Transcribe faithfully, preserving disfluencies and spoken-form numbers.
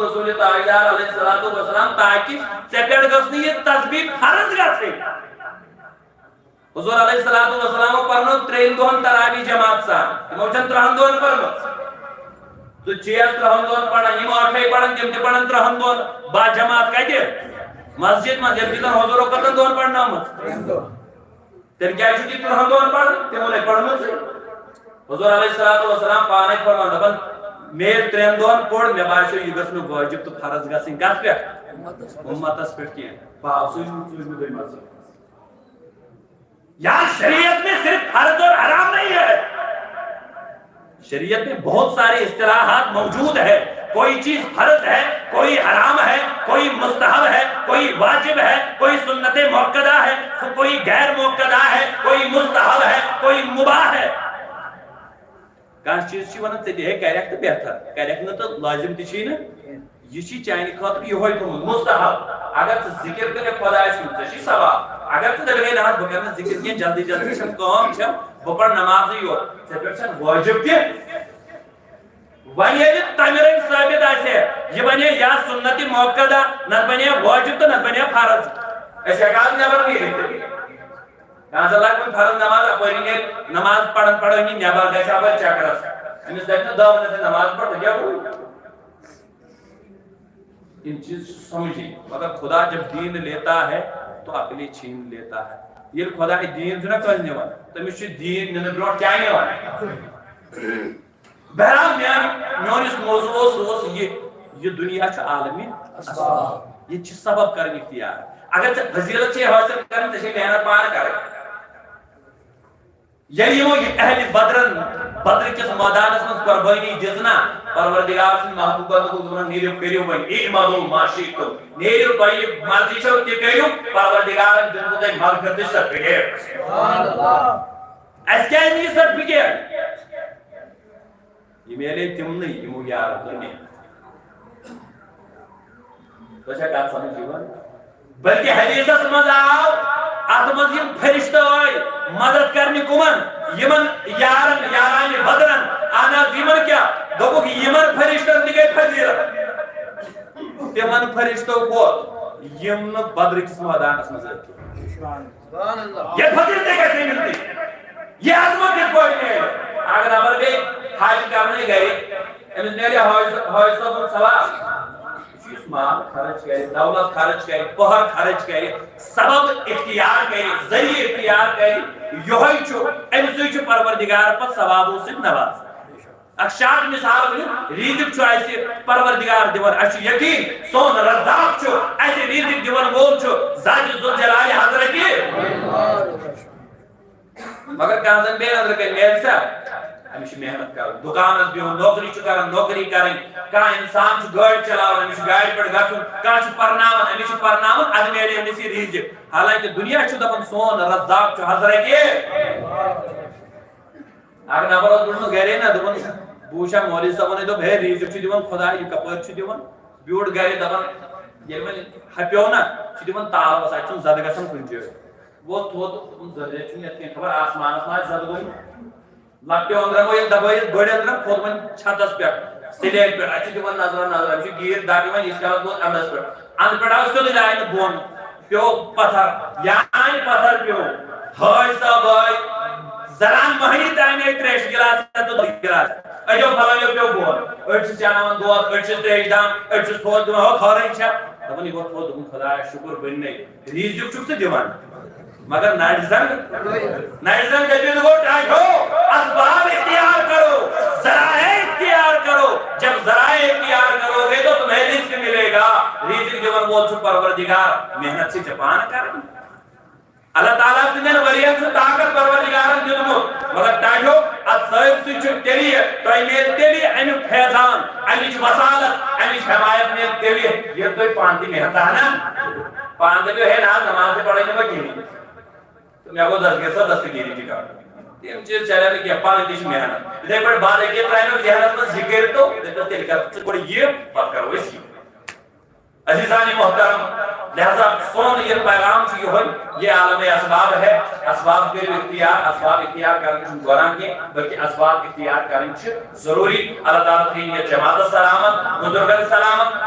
رسول تاجدار علیہ الصلوۃ والسلام، تاکہ ژےٚ پٮ۪ٹھ گٔژھ نہٕ یہِ تسبیح فرض گژھٕنۍ۔ حضور علیہ الصلوۃ والسلام پرنو ترٛٮ۪ن دۄہن تراویح جماعت سان، تِمو چھنہٕ ترٛہن دۄہن پرمٕژ۔ ژٕ چھیس ترٛہن دۄہن پران، یِم ٲٹھے پران، تِم تہِ پران ترٛہن دۄہن۔ با جماعت کتہِ؟ مسجد منٛز، ییٚلہِ زن حضورو کٔژن دۄہن پرنٲومٕژ؟ تیٚلہِ کیٛازِ چھُکھ یہِ ترٛہن دۄہن پران؟ تِمو نے پٔرمٕژٕے۔ حضور علیہ الصلوۃ والسلام پانے فرمان، دپان، مےٚ ییٚلہِ ترٛٮ۪ن دۄہن پوٚر، مےٚ باسیو، یہِ گٔژھ نہٕ وٲجب تہٕ فرض گژھٕنۍ کتھ پٮ۪ٹھ؟ امتس پٮ۪ٹھ کینٛہہ۔ بہٕ آوسٕے نہٕ ژوٗرمہِ دۄہہِ مسجد۔ یار، شریعت میں صرف فرض اور حرام نہیں ہے۔ شریعت میں بہت ساری اصطلاحات موجود ہے۔ کوئی چیز فرض ہے، کوئی حرام ہے، کوئی مستحب ہے، کوئی واجب ہے، کوئی سنت مؤکدہ ہے، کوئی غیر مؤکدہ ہے، کوئی مستحب ہے، کوئی مباح ہے۔ کانٛہہ چیٖز چھِ وَنان، ژٕ تہِ ہے کَرٮ۪کھ تہٕ بہتر، کَرٮ۪کھ نہٕ تہٕ لٲزِم تہِ چھُے نہٕ۔ یہِ چھُے چانہِ خٲطرٕ یِہوٚے تھوٚمُت مستحب۔ اگر ژٕ ذِکِر کٔرِتھ خۄدایَس سُنٛد، ژےٚ چھُے ثواب۔ اگر ژٕ دَپکھ، "ہے نہ حظ، بہٕ کَرٕ نہٕ ذِکِر کینٛہہ، جلدی جلدی چھَم کٲم چھَم، بہٕ پَرٕ نمازٕے یوت"، ژےٚ پٮ۪ٹھ چھَنہٕ وٲجِب تہِ۔ وۄنۍ ییٚلہِ تَمہِ رٔنٛگۍ ثٲبِت آسہِ ہے، یہِ بَنے یا سُنت مؤکدہ، نَتہٕ بَنے واجِب تہٕ نَتہٕ بَنے فرض۔ أسۍ ہٮ۪کہٕ ہا نٮ۪بر نیٖرِتھ تیٚلہِ۔ کانٛہہ زَن لاگہِ وۄنۍ فرض نماز، اَپٲری نیرِ نماز پَران پَرٲنی نٮ۪بر، گژھِ اَپٲرۍ چکرَس۔ أمِس دَپہِ نہٕ دَہ مِنٹ نماز پَر، ژٕ کیٛاہ گوٚو؟ یِم چیٖز چھِ سمجھِنۍ۔ مگر خدا جب دین لیتا ہے تو عقلیں چھین لیتا ہے۔ ییٚلہِ خداے دیٖن چھُنہ کٲنٛسہِ نِوان، تٔمِس چھُ دیٖن نِنہٕ برونٛٹھ کیٛاہ نِوان؟ بہرحال، میٛانہِ، میون یُس موضوع اوس، سُہ اوس یہِ، یہِ دُنیا چھُ عالمِ اسباب۔ ییٚتہِ چھِ سبب کرٕنۍ اختیار۔ اگر ژےٚ فضیلت چھے حٲصِل کرٕنۍ، ژےٚ چھے محنت پانہٕ کرٕنۍ۔ ییٚلہِ یِمو یہِ اہلِ بدرن بدر کِس مٲدانس منٛز قۄربٲنی دِژ نا، پروردگار سٕنٛدۍ محبوبن دوٚپُکھ، دوٚپُن، "نیٖرِو، کٔرِو وۄنۍ، اعملوا ما شئتم، نیٖرِو، تۄہہِ یہِ مرضی چھو، تہِ کٔرِو، پروردگارن دِنہٕ تۄہہِ مغفرتٕچ سرٹیفکیٹ۔" اَسہِ کیٛازِ نہٕ یہِ سرٹیفکیٹ؟ یہِ میلے تِمنٕے، یِمو یارو کٔر محنت۔ تۄہہِ چھا کتھ سمجھ یِوان؟ بلکہ حدیثس منٛز آو اتھ منٛز یِم فرشتہٕ آے مدد کرنہِ کٕمن؟ یِمن یارن، یارانِ بدرن۔ اہن حظ، یِمن کیٛاہ؟ دوٚپُکھ، یِمن فرشتن تہِ گٔے فضیلت۔ تِمن فرشتو کھۄتہٕ یِم نہٕ بدرٕ کِس مٲدانس منٛز ٲسۍ۔ یہِ فضیلت تہِ گژھِ مِلٕنۍ۔ یہِ عظمت کِتھ پٲٹھۍ میلہِ؟ اگر نفر گٔے حج کرنہِ گرِ، أمِس میلہِ حٲج، حٲج صٲبُن ثواب۔ یُس مال خرٕچ کرِ، دولت خرٕچ کرِ، پٔہر خرٕچ کرِ، سبب اختیار کرِ، ذٔریعہٕ اختیار کرِ، یِہوٚے چھُ، اَمہِ سۭتۍ چھُ پروردگار پتہٕ ثوابو سۭتۍ نوازان۔ اکھ شارٹ مثال ؤنِو، ریٖزِق چھُ اَسہِ پروردگار دِوان، اَسہِ چھُ یقیٖن سون رزاق چھُ اَسہِ ریٖزِق دِوان وول چھُ ذاتِ ذوالجلالِ حضرتِ۔ مگر کانٛہہ زن بیٚیہِ أنٛدرٕ کَنہِ میلہِ سا، أمِس چھِ محنت کَرٕنۍ، دُکانَس بِہُن، نوکری چھُ کَران، نوکری کَرٕنۍ، کانٛہہ اِنسان چھُ گٲڑۍ چلاوان، أمِس چھُ گاڑِ پٮ۪ٹھ گژھُن، کانٛہہ چھُ پرناوان، أمِس چھُ پرناوُن، اَدٕ میلہِ أمِس یہِ ریٖزِق۔ حالانکہِ دُنیا چھُ دَپان سون رزاق چھُ حضرتِ۔ اَکھ نفر اوس بوٗزمُت گَرے نہ، دوٚپُن، بہٕ وٕچھِ ہا مولوی صٲبَن، دوٚپ، "ہے، ریٖزِق چھُ دِوان خۄداے، یہِ کَپٲرۍ چھُ دِوان؟" بیوٗٹھ گَرِ دَپان، ییٚلہِ وۄنۍ ہَپیو نہ، چھُ دِوان تالوَس، اَتہِ چھُنہٕ زَدٕ گژھان کُنہِ جایہِ۔ ووت تھوٚد، دوٚپُن، "زَدٕ چھُنہٕ یَتھ کینٛہہ، خبر آسمانَس ما آسہِ زَدٕ گوٚمُت؟" لۄکٹیو أنٛدرمو ییٚلہِ دبٲیِتھ بٔڑۍ أنٛدرم کھوٚت وۄنۍ چھتس پٮ۪ٹھ، سلیبہِ پٮ۪ٹھ۔ اَتہِ چھِ دِوان نظرا نظرا، أمِس چھِ گیٖر دَگ یِوان، ییٖتِس کالَس ووت اَندَس پٮ۪ٹھ۔ اَندٕ پٮ۪ٹھ آو سیوٚدُے لاینہٕ بۄن، پیوٚو پتھر، یانۍ پتھر پیوٚو۔ حٲج صٲب آے، زنان مۄہنی تہِ اَنے ترٛیشہِ گِلاس تہٕ دۄدٕ گِلاس۔ أڑیو پھلٲنیو پیوٚو بۄن۔ أڑۍ چھِ چاناوان دۄد، أڑۍ چھِ ترٛیش دام، أڑۍ چھِ تھوٚد دِوان، ہو کھٲرٕے چھےٚ۔ دَپان، یہِ گوٚو تھوٚد، دوٚپُن، خۄدایا، شُکُر بٔنۍ مےٚ۔ ریٖزِق چھُکھ ژٕ دِوان، مگر نرِ زنٛگ، نرِ زنٛگ دٔپِتھ گوٚو ٹاٹھو، اسباب اختیار کرو، ذرائع اختیار کرو۔ جب ذرائع اختیار کرو گے تو تمہیں رزق ملے گا۔ ریٖزِق دِوان وول چھُ پروردگار، محنت چھِ ژےٚ پانہٕ کرٕنۍ۔ اللہ تعالیٰ سٕنٛدٮ۪ن ؤرین چھُ طاقت پروردگارن دیُتمُت، مگر ٹاٹھو، اتھ سٲرسٕے چھُ تیٚلہِ، تۄہہِ میلہِ تیٚلہِ امیُک فیضان، امِچ وسالت، امِچ حمایت میلہِ تیٚلہِ، ییٚلہِ تُہۍ پانہٕ تہِ محنت ہنا۔ پانہٕ دٔپِو، ہے نہ حظ، نماز تہِ پرے نہٕ بہٕ کِہیٖنۍ۔ تہٕ مےٚ گوٚو دستگیر صٲب دستگیری تہِ کرُن۔ تِم چیٖز چلن نہٕ کینٛہہ، پنٕنۍ تہِ چھِ محنت۔ یِتھے پٲٹھۍ بعد أکہِ ترٛایہِ نہٕ ذہنس منٛز یہِ کٔرِو تو، دٔپِو تیٚلہِ کر ژٕ گۄڈٕ یہِ، پتہٕ کرو أسۍ یہِ۔ عزیزانِ محترم، لہذا سون یہ پیغام چھُ یہوے، یہ عالم اسباب ہے۔ اسباب کٔرِو اختیار، اسباب اختیار کرٕنۍ چھُنہٕ گۄناہ کینٛہہ، بلکہ اسباب اختیار کرٕنۍ چھِ ضروٗری۔ اللہ تعالیٰ تھٲیِن یتھ جماعتس سلامت، بزرگن سلامت۔